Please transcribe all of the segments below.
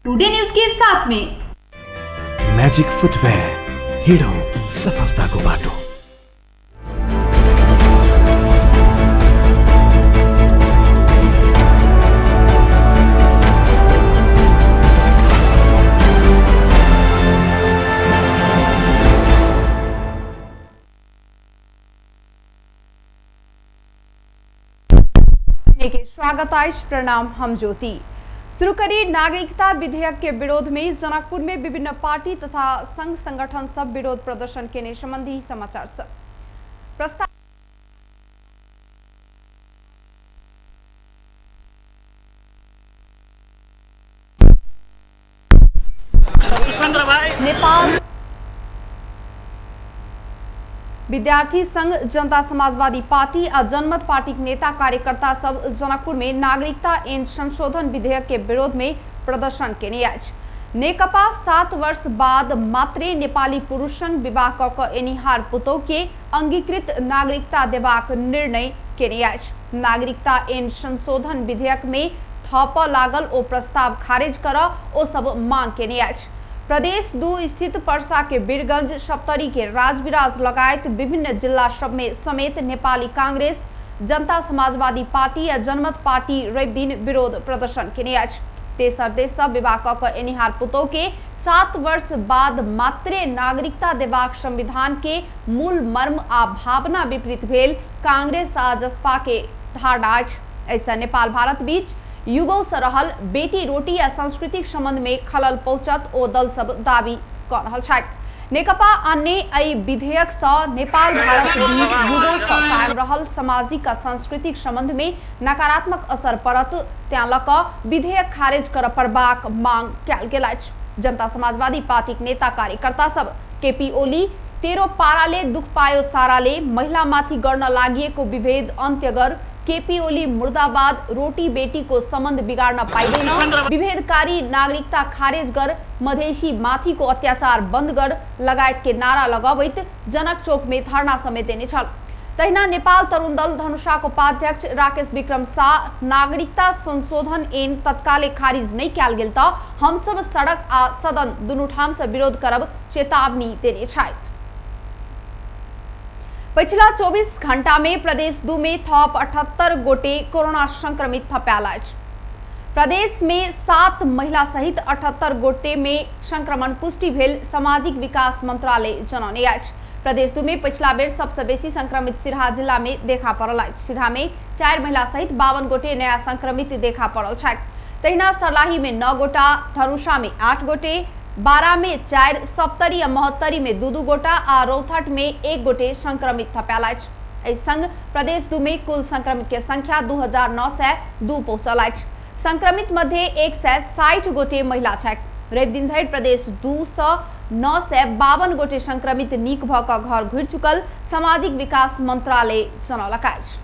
Today news के साथ में म्याजिक फुटवेयर, हिँडौँ सफलताको बाटो। के स्वागत अछि, प्रणाम, हम ज्योति। शुरू करी नागरिकता विधेयक के विरोध में जनकपुर में विभिन्न पार्टी तथा संघ संगठन सब विरोध प्रदर्शन केने संबंधी समाचार सब। प्रस्ताव नेपाल विद्यार्थी संघ, जनता समाजवादी पार्टी आ जनमत पार्टी के नेता कार्यकर्ता सब जनकपुर में नागरिकता एवं संशोधन विधेयक के विरोध में प्रदर्शन केने अछि। नेकपा 7 वर्ष बाद मात्रे नेपाली पुरुष संग विवाह क क एनिहार पुतोह के अंगीकृत नागरिकता देबाक निर्णय केने अछि। नागरिकता एवं संशोधन विधेयक में थप लागल ओ प्रस्ताव खारिज कर ओ सब मांग केने अछि। प्रदेश 2 स्थित परसा के वीरगंज, सप्तरी के राजविराज लगायत विभिन्न जिला सब में समेत नेपाली कांग्रेस, जनता समाजवादी पार्टी आ जनमत पार्टी रवि दिन विरोध प्रदर्शन केने अछि। तेसर देश से विवाह क क एनिहार पुतोह के 7 वर्ष बाद मात्रे नागरिकता देबाक संविधान के मूल मर्म आ भावना विपरीत भेल कांग्रेस आ जसपा के धारणा अछि। एहिसँ नेपाल भारत बीच युगों से रहल बेटी रोटी आ सांस्कृतिक संबंध में खलल पहुंचत ओ दल सब दावी क रहल छथि। नेकपा अन्य एहि विधेयक से नेपाल भारत बीच युगों से कायम रहल सामाजिक आ सांस्कृतिक संबंध में नकारात्मक असर पड़त, त्यां ल क विधेयक खारिज कर पड़बाक मांग कयल गेल अछि। जनता समाजवादी पार्टीक नेता कार्यकर्ता सब केपी ओली तेरो पाराले दुख पायो साराले, महिला माथि गर्न लागिएको विभेद अन्त्य गर, केपी ओली मुर्दाबाद, रोटी बेटी को संबंध बिगाड्न पाइँदैन, विभेदकारी नागरिकता खारेज गर, मधेसी माथिको अत्याचार बन्द गर लगायत के नारा लगाबैत जनक चौक में धरना समेत देने छल। तहिना नेपाल तरुण दल धनुषाको उपाध्यक्ष राकेश विक्रम शाह नागरिकता संशोधन ऐन तत्काले खारिज नहीं कयल गेल त हमसब सड़क आ सदन दुनू ठाम से विरोध करब चेतावनी देने छथि। पछिला 24 घंटा में प्रदेश 2 में थप 78 गोटे कोरोना संक्रमित थपायल अछि। प्रदेश में 7 महिला सहित 78 गोटे में संक्रमण पुष्टि भेल सामाजिक विकास मंत्रालय जनौने अछि। प्रदेश 2 में पछिला बेर सबसे बेसी संक्रमित सिरहा जिला में देखा पड़ल अछि। सिरहा में 4 महिला सहित 52 गोटे नया संक्रमित देखा पड़ल छथि। तहिना सर्लाही में 9 गोटा, धनुषा में 8 गोटे, 12 में 4, सप्तरी आ महोत्तरी में 2-2 गोटा आ रौथट में 1 गोटे संक्रमित थपायल अछि। एहि संग प्रदेश 2 में कुल संक्रमित के संख्या 2902 पहुंचल अछि। संक्रमित मध्य 160 गोटे महिला छथि। रवि दिन धरि प्रदेश 2 सँ 952 गोटे संक्रमित नीक भ क घर घुरि चुकल सामाजिक विकास मंत्रालय जनौलक अछि।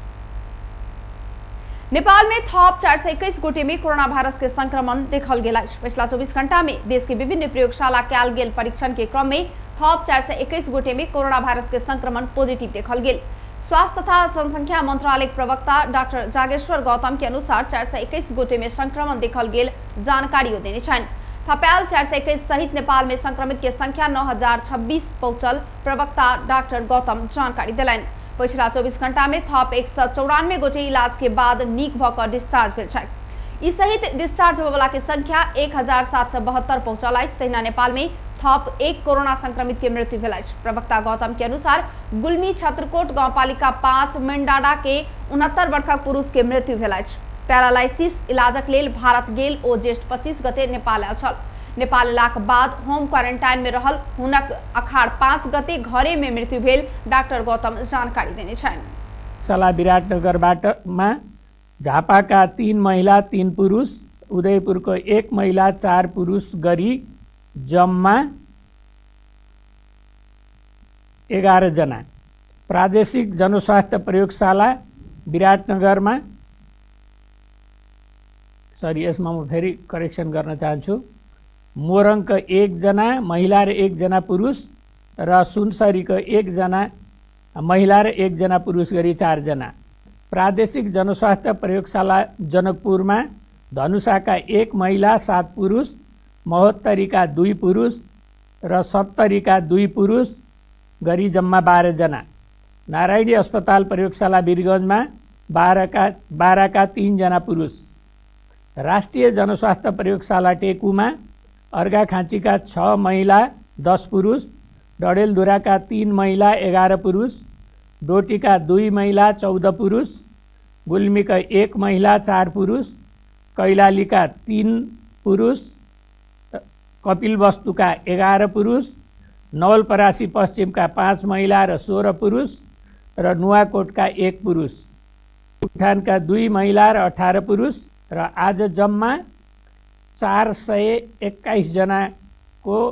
नेपाल में थप 421 गोटे में कोरोना वायरस के संक्रमण देखल गेल अछि। पछिला 24 घंटा में देश के विभिन्न प्रयोगशाला कयल गेल परीक्षण के क्रम में थप 421 गोटे में कोरोना वायरस के संक्रमण पॉजिटिव देखल गेल। स्वास्थ्य तथा जनसंख्या मंत्रालय के प्रवक्ता डॉक्टर जागेश्वर गौतम के अनुसार 421 गोटे में संक्रमण देखल गेल जानकारियो देने छनि। थपायल 421 सहित नेपाल में संक्रमित के संख्या 9026 पहुंचल प्रवक्ता डॉक्टर गौतम जानकारी देलनि। पछिला 24 घंटा में थप 194 गोटे इलाज के बाद नीक भ क डिस्चार्ज भेल छथि। ई सहित डिस्चार्ज होबयवला के संख्या 1772 पहुंचल अछि। तहिना नेपाल में थप 1 कोरोना संक्रमित के मृत्यु भेल अछि। प्रवक्ता गौतम के अनुसार गुल्मी छत्रकोट गांवपालिका 5 मेंडाडा के 69 वर्षक पुरुष के मृत्यु भेल अछि। पैरालाइसिस इलाजक लेल भारत गेल ओ ज्येष्ठ 25 गते नेपाल आयल छल। नेपाल एलाक बाद होम क्वारंटाइन में रहल हुनक अखाड़ 5 गते घरे में मृत्यु भेल डॉक्टर गौतम जानकारी देने छनि। सला विराटनगरबाटमा झापाका 3 महिला 3 पुरुष, उदयपुरको 1 महिला 4 पुरुष गरी जम्मा 11 जना। प्रादेशिक जनस्वास्थ्य प्रयोगशाला विराटनगरमा, सरी यसमा म फेरि करेक्सन गर्न चाहन्छु, मोरङको 1 जना महिला र 1 जना पुरुष र सुनसरीको 1 जना महिला र 1 जना पुरुष गरी 4 जना। प्रादेशिक जनस्वास्थ्य प्रयोगशाला जनकपुरमा धनुषाका 1 महिला 7 पुरुष, महोत्तरीका 2 पुरुष र सप्तरीका 2 पुरुष गरी जम्मा 12 जना। नारायणी अस्पताल प्रयोगशाला वीरगञ्जमा 12का 3 जना पुरुष। राष्ट्रिय जनस्वास्थ्य प्रयोगशाला टेकुमा अर्घाखाँचीका 6 महिला 10 पुरुष, डडेलधुराका 3 महिला 11 पुरुष, डोटीका 2 महिला 14 पुरुष, गुल्मीका 1 महिला 4 पुरुष, कैलालीका 3 पुरुष, कपिलवस्तुका 11 पुरुष, नवलपरासी पश्चिमका 5 महिला र 16 पुरुष र नुवाकोटका 1 पुरुष, प्युठानका 2 महिला र 18 पुरुष र आज जम्मा 421 जनाको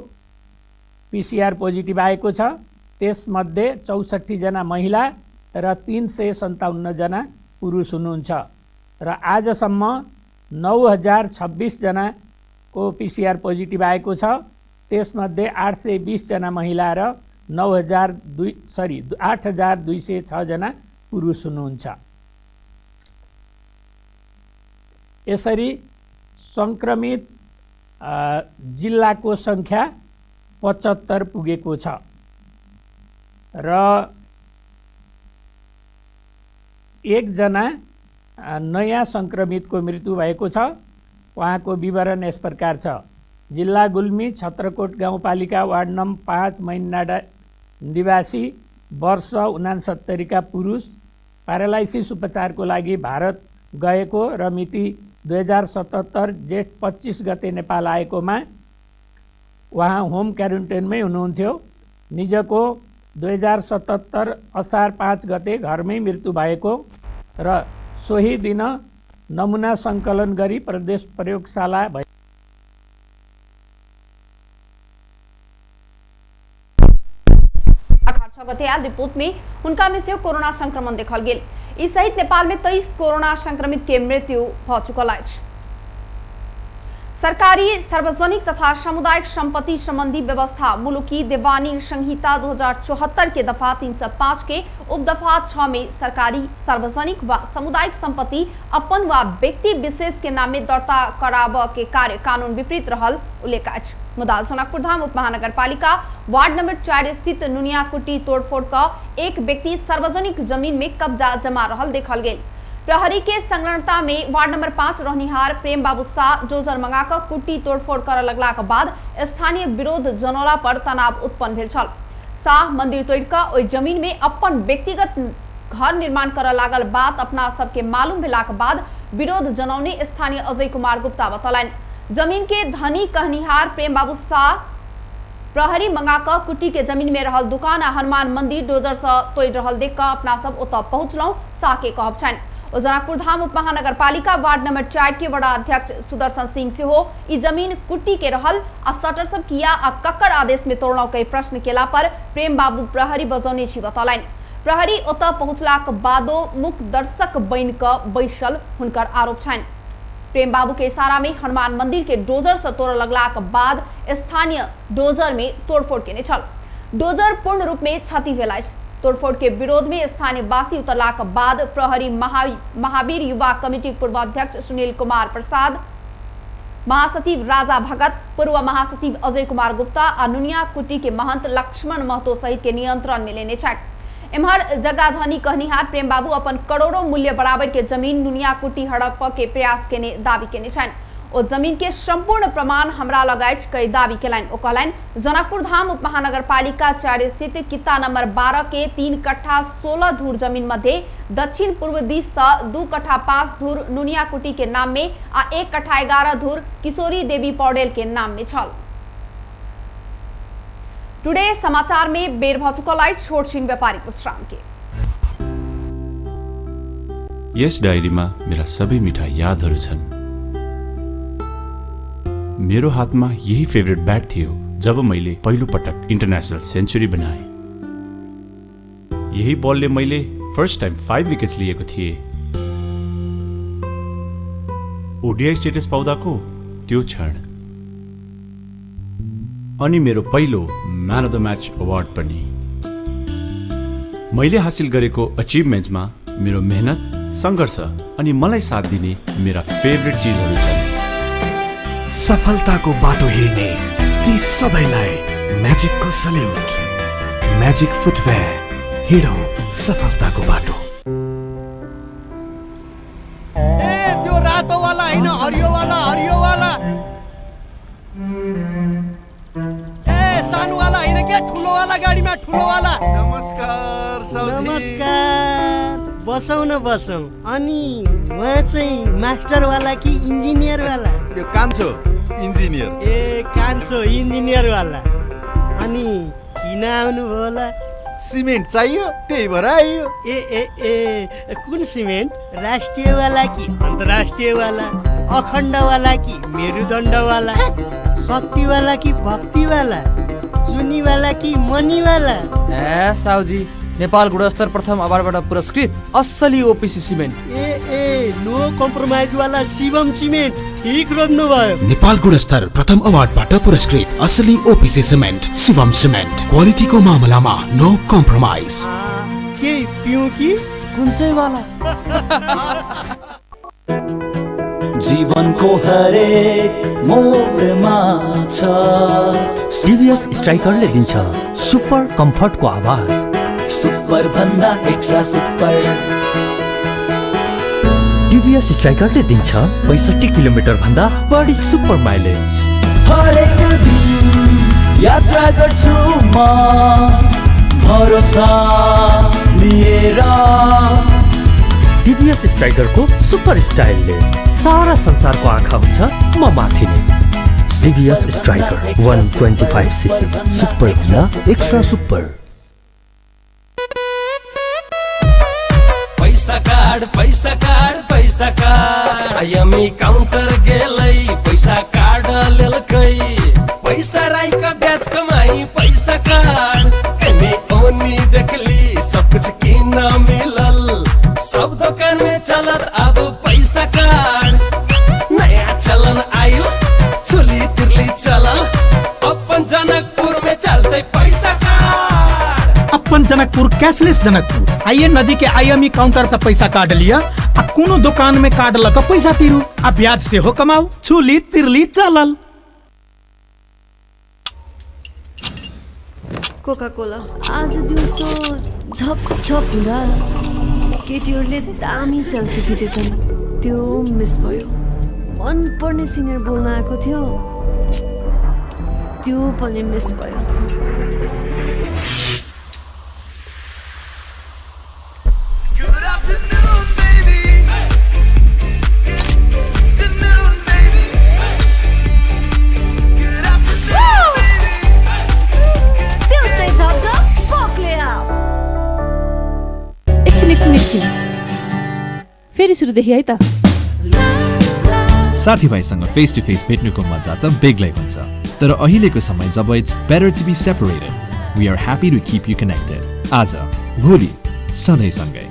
पीसीआर पोजिटिभ आएको छ। त्यसमध्ये 64 जना महिला र 357 जना पुरुष हुनुहुन्छ र आजसम्म 9026 जनाको पीसीआर पोजिटिभ आएको छ। त्यसमध्ये 820 जना महिला र 8206 जना पुरुष हुनुहुन्छ। यसरी संक्रमित जिल्लाको संख्या 75 पुगेको छ र एकजना नयाँ संक्रमितको मृत्यु भएको छ। उहाँको विवरण यस प्रकार छ। जिल्ला गुल्मी छत्रकोट गाउँपालिका वार्ड नम्बर 5 मैनाडा निवासी वर्ष 69 का पुरुष, प्यारालाइसिस उपचारको लागि भारत गएको र मिति 2077 जेठ 25 गते नेपाल आएकोमा उहाँ होम क्वारेन्टाइनमै हुनुहुन्थ्यो। निजको 2077 असार 5 गते घरमै मृत्यु भएको र सोही दिन नमुना सङ्कलन गरी प्रदेश प्रयोगशाला अखार 6 गते आयल रिपोर्ट में हुनका में से कोरोना संक्रमण देखल गेल। इस सहित नेपाल में 23 कोरोना संक्रमित के मृत्यु भ चुकल अछि। सरकारी सार्वजनिक तथा सामुदायिक संपत्ति संबंधी व्यवस्था मुलुकी देवानी संहिता 2074 के दफा 305 के उपदफा 6 में सरकारी सार्वजनिक व सामुदायिक संपत्ति अपन व व्यक्ति विशेष के नाम में दर्ता कराब के कार्य कानून विपरीत रहल उल्लेख अछि। मुदा जनकपुर धाम उप महानगरपालिका वार्ड नंबर 4 स्थित नुनियाकुटी तोड़फोड़ का एक व्यक्ति सार्वजनिक जमीन में कब्जा जमा रहल देखल गेल। प्रहरी के संलग्नता में वार्ड नंबर 5 रहनिहार प्रेम बाबू शाह डोजर मंगाकर कुट्टी तोड़फोड़ कर लगलाक बाद स्थानीय विरोध जनौला पर तनाव उत्पन्न भेल छल। शाह मंदिर तोड़िकऽ ओहि जमीन में अपन व्यक्तिगत घर निर्माण कर लागल बात अपना सबके मालूम भेलाक बाद विरोध जनौने स्थानीय अजय कुमार गुप्ता बतौलनि। जमीन के धनी कहनिहार प्रेम बाबू शाह प्रहरी मंगाकऽ कुट्टी के जमीन में रहल दुकान आ हनुमान मंदिर डोजर से तोड़ि रहल देख कऽ अपना सब ओतऽ पहुँचलहुँ, शाह के कहब छनि। जनकपुर धाम उप महानगरपालिका वार्ड नंबर 4 के वडा अध्यक्ष सुदर्शन सिंह सेहो ई जमीन कुट्टी के रहल आ शटर सब किया आ ककर आदेश में तोड़लहुँ के प्रश्न केला पर प्रेम बाबू प्रहरी बजौने छी बतौलनि। प्रहरी ओतऽ पहुँचलाक बादो मुख दर्शक बनि कऽ बैसल हुनकर आरोप छनि। प्रेम बाबू के इशारा में हनुमान मंदिर के डोजर से तोड़ लगलाक बाद स्थानीय डोजर में तोड़फोड़ केने छल। डोजर पूर्ण रूप में क्षति भेल अछि। तोड़फोड़ के विरोध में स्थानीय वासी उतरलाक बाद प्रहरी महावीर युवा कमिटी पूर्व अध्यक्ष सुनील कुमार प्रसाद, महासचिव राजा भगत, पूर्व महासचिव अजय कुमार गुप्ता आ नुनिया कुटी के महंत लक्ष्मण महतो सहित के नियंत्रण में लेने छथि। एम्हर जगह धनी कहनिहार प्रेम बाबू अपन करोड़ों मूल्य बराबर के जमीन नुनिया कुटी हड़प के प्रयास केने दावी केने छनि। ओ जमीन के संपूर्ण प्रमाण हमरा लग अछि कहि दावी केलनि। ओ कहलनि जनकपुर धाम उप महानगरपालिका 4 स्थित किता नंबर 12 के 3 कट्ठा 16 धूर जमीन मध्य दक्षिण पूर्व दिस से 2 कट्ठा 5 धूर नुनिया कुटी के नाम में आ 1 कट्ठा 11 धूर किशोरी देवी पौडेल के नाम में छल। टुडे समाचार में बेर भ चुकल अछि छोट छिन व्यापारिक विश्राम के। यस डायरीमा मेरा सबै मिठा यादहरू छन्। मेरो हातमा यही फेभरेट ब्याट थियो जब मैले पहिलो पटक इन्टरनेसनल सेन्चुरी बनाएँ। यही बलले मैले फर्स्ट टाइम 5 विकेट्स लिएको थिएँ। ओडिआई स्टेटस पाउँदाको त्यो क्षण अनि मेरो पहिलो man of the match award पनि। मैले हासिल गरेको अचिभमेन्ट्समा मेरो मेहनत, सङ्घर्ष अनि मलाई साथ दिने मेरा फेभरेट चिजहरू छन्। सफलताको बाटो हिँड्ने ती सबैलाई म्याजिकको सल्युट। म्याजिक फुटवेयर, हिँडौँ सफलताको बाटो। ए त्यो रातोवाला हैन, हरियोवाला, हरियोवाला। ए सानोवाला हैन के, ठुलोवाला गाडीमा, ठुलोवाला। नमस्कार साउजी। नमस्कार, बसौँ न बसौँ। अनि उहाँ चाहिँ मास्टरवाला कि इन्जिनियरवाला? यो कान्छो इन्जिनियर। ए कान्छो इन्जिनियरवाला। अनि किन आउनुभयो होला? सिमेन्ट चाहियो, त्यही भएर आइयो। ए ए ए कुन सिमेन्ट? राष्ट्रियवाला कि अन्तर्राष्ट्रियवाला? अखण्डवाला कि मेरुदण्डवाला? शक्तिवाला कि भक्तिवाला? चुनीवाला कि मनीवाला? ए साउजी, नेपाल गुणस्तर प्रथम अवार्डबाट पुरस्कृत असली ओपिसी सिमेन्ट। ए ए नो कम्प्रोमाइज वाला शिवम सिमेन्ट, ठिक रोज्नु भयो। नेपाल गुणस्तर प्रथम अवार्डबाट पुरस्कृत असली ओपिसी सिमेन्ट, शिवम सिमेन्ट। क्वालिटीको मामलामा नो कम्प्रोमाइज। के पिउँ कि कुन चाहिँ वाला? जीवनको हरेक मोडमा छ टिभीएस स्ट्राइकरले दिन्छ सुपर कम्फर्टको आवाज, सुपर भन्दा एक्स्ट्रा सुपर। टिभीएस स्ट्राइकरले दिन्छ 65 किलोमिटर भन्दा बढी सुपर माइलेज। हरेक दिन यात्रा गर्छु म भरोसा लिएर। टिभीएस स्ट्राइकरको सुपर स्टाइलले सारा संसारको आँखा हुन्छ म माथि नै। टिभीएस स्ट्राइकर 125 सीसी, सुपर भन्दा एक्स्ट्रा सुपर। पैसा कार्ड, पैसा कार्ड, पैसा कार्ड। आइएमई काउंटर गेलै, पैसा कार्ड लेलकै। पैसा राई का ब्याज कमाई, पैसा कार्ड। एने ओनी देखली सब कुछ किन मिलल, सब दुकान में चलत अब पैसा कार्ड। नया चलन आइल, चुली तिरली चलल, अपन जनकपुर में चलते पैसा कार्ड। अपन जनकपुर कैशलेस जनकपुर। आइए नजीक के आईएमई काउंटर से पैसा कार्ड लिया आ कोनो दुकान में कार्ड लग पैसा तीरू आ ब्याज से हो कमाऊ। चुली तिरली चलल। कोका कोला आज दिउँसो झप झप हुँदा केटीहरूले दामी सेल्फी खिचेछन्, त्यो मिस भयो। मनपर्ने सिनियर बोल्न आएको थियो, त्यो पनि मिस भयो। एकछिन एकछिन एकछिन, फेरि सुरुदेखि है त। साथीभाइसँग फेस टु फेस भेट्नुको मजा त बेग्लै हुन्छ, तर अहिलेको समय जब it's better to be separated, we are happy to keep you connected. आज भोलि सधैँ सँगै।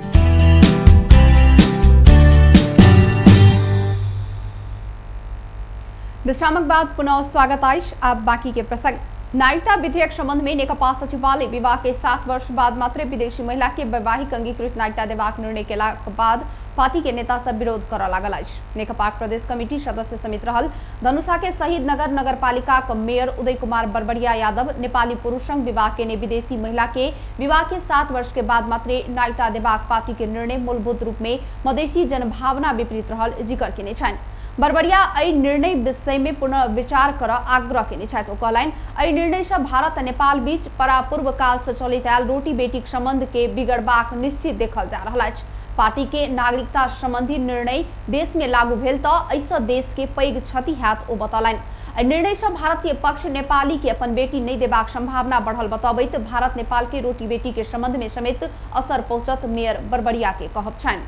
विश्रामक बाद पुनः स्वागत आइश। आप बाकी के प्रसंग। नागरिकता विधेयक संबंध में नेकपा सचिवालय विवाह के 7 वर्ष बाद मात्र विदेशी महिला के वैवाहिक अंगीकृत नागरिकता देबाक निर्णय केलाक बाद पार्टी के नेता सब विरोध करऽ लागल अछि। नेकपा प्रदेश कमिटी सदस्य समेत रहल धनुषा के शहीद नगर नगरपालिका के मेयर उदय कुमार बरबरिया यादव नेपाली पुरुष संग विवाह केने विदेशी महिला के विवाह के 7 वर्ष के बाद मात्र नागरिकता देबाक पार्टी के निर्णय मूलभूत रूप में मधेसी जनभावना विपरीत रहल जिक्र केने छनि। बरबरिया एहि निर्णय विषय में पुनर्विचार कर आग्रह केने छथि। ओ कहलनि एहि निर्णय से भारत आ नेपाल बीच परापूर्व काल से चलैत आयल रोटी बेटीक संबंध के बिगड़बाक निश्चित देखल जा रहल अछि। पार्टी के नागरिकता संबंधी निर्णय देश में लागू भेल तऽ एहिसँ देश के पैघ क्षति हैत ओ बतौलनि। एहि निर्णय से भारतीय पक्ष नेपाली के अपन बेटी नहि देबाक संभावना बढ़ल बतबैत भारत नेपाल के रोटी बेटी के संबंध में समेत असर पहुंचत मेयर बरबरिया के कहब छनि।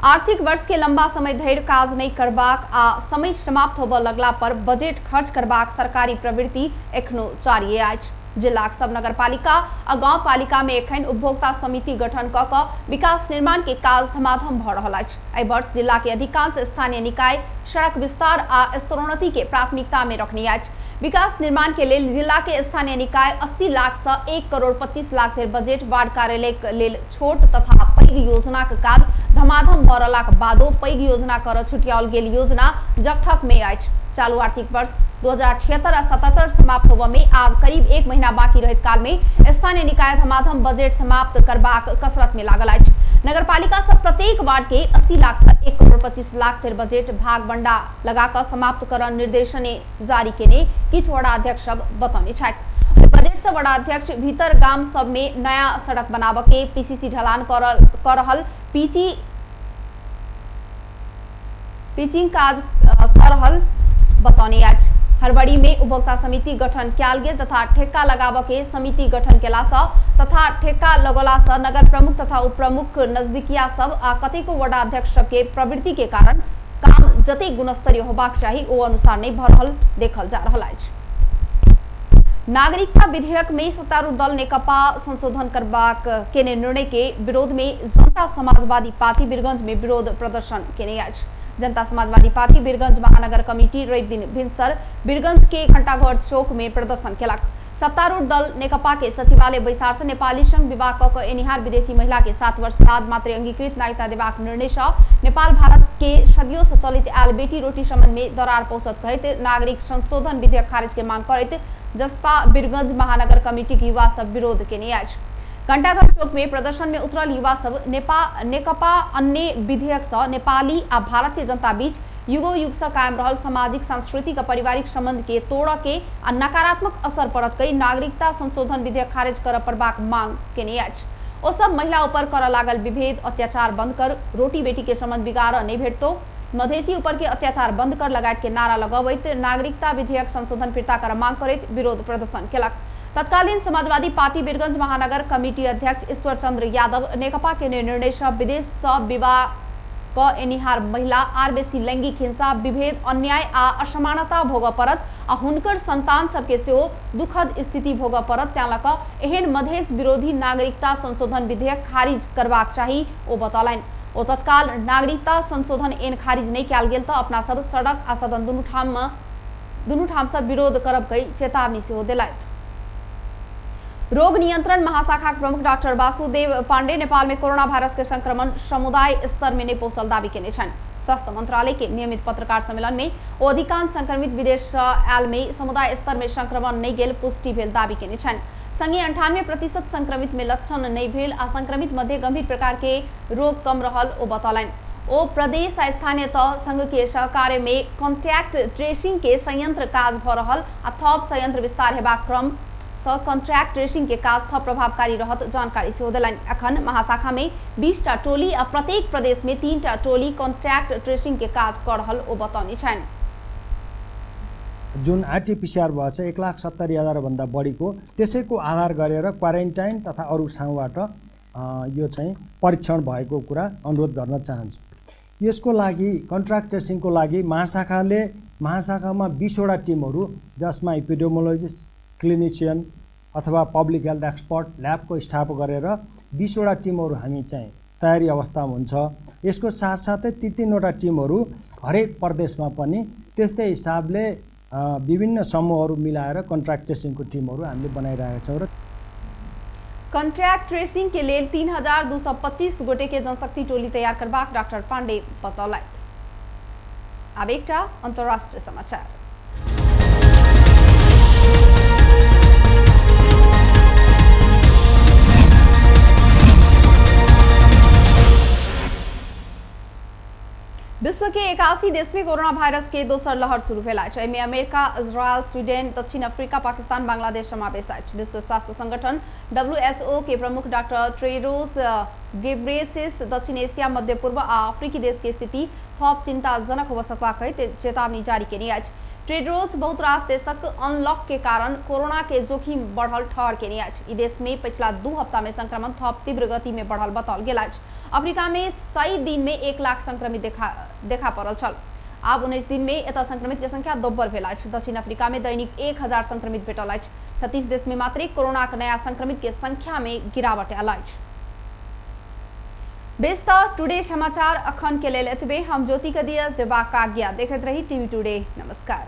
आर्थिक वर्ष के लंबा समय धरि काज नहीं करबाक आ समय समाप्त होबय लगला पर बजट खर्च करबाक सरकारी प्रवृत्ति एखनो जारी अछि। जिलाक सब नगरपालिका आ गांव पालिका में एखन उपभोक्ता समिति गठन क क विकास निर्माण के काज धमाधम भ रहल अछि। एहि वर्ष जिला के अधिकांश स्थानीय निकाय सड़क विस्तार आ स्तरोन्नति के प्राथमिकता में रखने अछि। विकास निर्माण के लेल जिला के स्थानीय निकाय 80 लाख से 1 करोड़ 25 लाख धरि बजट वार्ड कार्यालय के लेल छोट तथा पैघ योजना के काज धमाधम भऽ रहलाक बादो पैघ योजना कर छुटियाओल गेल योजना जगथक में अछि। चालू आर्थिक वर्ष 2076 आ 77 समाप्त होबय में आब करीब 1 महीना बाकी रहैत काल में स्थानीय निकाय धमाधम बजट समाप्त करबाक कसरत में लागल अछि। नगरपालिका सब प्रत्येक वार्ड के 80 लाख से 1 करोड़ 25 लाख धरि बजट भाग बंडा लगा कऽ समाप्त करऽ निर्देशन जारी केने किछु वडा अध्यक्ष सब बतौने छथि। बजट से वडा अध्यक्ष भीतर गाम सब में नया सड़क बनाबऽ के, पीसीसी ढलान कर रहल, पिचिंग काज कर रहल बतौने अछि। हड़बड़ी में उपभोक्ता समिति गठन कयल गेल तथा ठेक्का लगाबऽ के समिति गठन केला सँ तथा ठेक्का लगौला सँ नगर प्रमुख तथा उप प्रमुख नजदीकिया सब आ कतेको वडा अध्यक्ष सबके प्रवृत्ति के कारण काम जतेक गुणस्तरीय होबाक चाही ओ अनुसार नहि भऽ रहल देखल जा रहल अछि। नागरिकता विधेयक में सत्तारूढ़ दल नेकपा संशोधन करबाक केने निर्णय के विरोध में जनता समाजवादी पार्टी वीरगंज में विरोध प्रदर्शन केने अछि। जनता समाजवादी पार्टी वीरगंज महानगर कमिटी रवि दिन भिनसर वीरगंज के घंटाघर चौक में प्रदर्शन केलक। सत्तारूढ़ दल नेकपा के सचिवालय बैसार से नेपाली संग विवाह क के एनिहार विदेशी महिला के 7 वर्ष बाद मात्र अंगीकृत नागरिकता देबाक निर्णय से नेपाल भारत के सदियों से चलित आयल बेटी रोटी संबंध में दरार पहुंचत कहैत नागरिक संशोधन विधेयक खारिज के मांग करैत जसपा वीरगंज महानगर कमिटी के युवा सब विरोध केने अछि। घंटाघर चौक में प्रदर्शन में उतरल युवा सब नेकपा अन्य विधेयक से नेपाली आ भारतीय जनता बीच युगो युग से कायम रहल सामाजिक, सांस्कृतिक आ पारिवारिक संबंध के तोड़ के आ नकारात्मक असर पड़त कहि नागरिकता संशोधन विधेयक खारिज करऽ पड़बाक मांग केने अछि। ओ सब महिला ऊपर करऽ लागल विभेद अत्याचार बंद कर, रोटी बेटी के संबंध बिगाड़ नहीं भेटतो, मधेसी ऊपर के अत्याचार बंद कर लगायत के नारा लगबैत नागरिकता विधेयक संशोधन फिर्ता कर मांग करैत विरोध प्रदर्शन केलक। तत्कालीन समाजवादी पार्टी वीरगंज महानगर कमिटी अध्यक्ष ईश्वर चंद्र यादव नेकपा के निर्णय से विदेश से विवाह क एनिहार महिला आर बेसी लैंगिक हिंसा, विभेद, अन्याय आ असमानता भोगऽ पड़त आ हुनकर संतान सबके सेहो दुखद स्थिति भोगऽ पड़त, तें लऽ कऽ एहन मधेश विरोधी नागरिकता संशोधन विधेयक खारिज करबाक चाही ओ बतौलनि। ओ तत्काल नागरिकता संशोधन ऐन खारिज नहि कयल गेल तऽ अपना सब सड़क आ सदन दुनू ठाम सँ विरोध करब कहि चेतावनी सेहो देलथि। रोग नियंत्रण महाशाखा प्रमुख डॉक्टर वासुदेव पांडे नेपाल में कोरोना वायरस के संक्रमण समुदाय स्तर में नहीं पहुंचल दावी केने छनि। स्वास्थ्य मंत्रालय के नियमित पत्रकार सम्मेलन में ओ अधिकांश संक्रमित विदेश से आयल में समुदाय स्तर में संक्रमण नहीं गेल पुष्टि भेल दावी केने छनि। संगे 98% संक्रमित में लक्षण नहीं भेल आ संक्रमित मध्य गंभीर प्रकार के रोग कम रहल ओ बतौलनि। ओ प्रदेश आ स्थानीय तह संघ के सहकार्य में कॉन्टैक्ट ट्रेसिंग के संयंत्र काज भ रहल आ थप संयंत्र विस्तार हेबाक क्रम सँ कॉन्ट्रैक्ट ट्रेसिंग के काज थप प्रभावकारी रहत जानकारी सेहो देलनि। अखन महाशाखा में 20टा टोली आ प्रत्येक प्रदेश में 3टा टोली कॉन्ट्रैक्ट ट्रेसिंग के काज क रहल ओ बतौने छनि। जुन आरटीपीसीआर भएको छ 1,70,000 भन्दा बढीको, त्यसैको आधार गरेर क्वारेन्टाइन तथा अरू ठाउँबाट यो चाहिँ परीक्षण भएको कुरा अनुरोध गर्न चाहन्छु। यसको लागि कन्ट्र्याक्ट ट्रेसिङको लागि महाशाखामा 20वटा टिमहरू, जसमा एपिडेमोलोजिस्ट, क्लिनिसियन अथवा पब्लिक हेल्थ एक्सपर्ट, ल्याबको स्टाफ गरेर 20वटा टिमहरू हामी चाहिँ तयारी अवस्थामा हुन्छ। यसको साथसाथै 3-3वटा टिमहरू हरेक प्रदेशमा पनि त्यस्तै हिसाबले विभिन्न समूहहरू मिलाएर कन्ट्र्याक्ट ट्रेसिङको टिमहरू हामीले बनाइरहेका छौँ। र कन्ट्र्याक्ट ट्रेसिंग के लेल 3,225 गोटे के जनशक्ति टोली तैयार करबाक डॉक्टर पांडे बतौलथि। आब एकटा अंतर्राष्ट्रीय समाचार। विश्व के 81 देश में कोरोना वायरस के दोसर लहर शुरू भेल अछि। एहिमे अमेरिका, इजरायल, स्वीडन, दक्षिण अफ्रीका, पाकिस्तान, बांग्लादेश समावेश अछि। विश्व स्वास्थ्य संगठन WHO के प्रमुख डॉक्टर टेड्रोस घेब्रेयेसस दक्षिण एशिया, मध्य पूर्व आ अफ्रीकी देश के स्थिति थप चिंताजनक हो सकबाक कहैत चेतावनी जारी केने अछि। टेड्रोस बहुत रास देशक अनलॉक के कारण कोरोना के जोखिम बढ़ल ठहर केने अछि। ई देश में पिछला 2 हफ्ता में संक्रमण थप तीव्र गति में बढ़ल बताओल गेल अछि। अफ्रीका में 100 दिन में 1 लाख संक्रमित देखा पड़ल छल। आब 19 दिन में एतय संक्रमित के संख्या दोब्बर भेल अछि। दक्षिण अफ्रीका में दैनिक 1000 संक्रमित भेटल अछि। 36 देश में मात्रे कोरोना के नया संक्रमित के संख्या में गिरावट आयल अछि। बेस त टुडे समाचार अखन के लेल एतबे। हम ज्योति कदिया जेबाक आज्ञा देखैत रही टीवी टुडे। नमस्कार।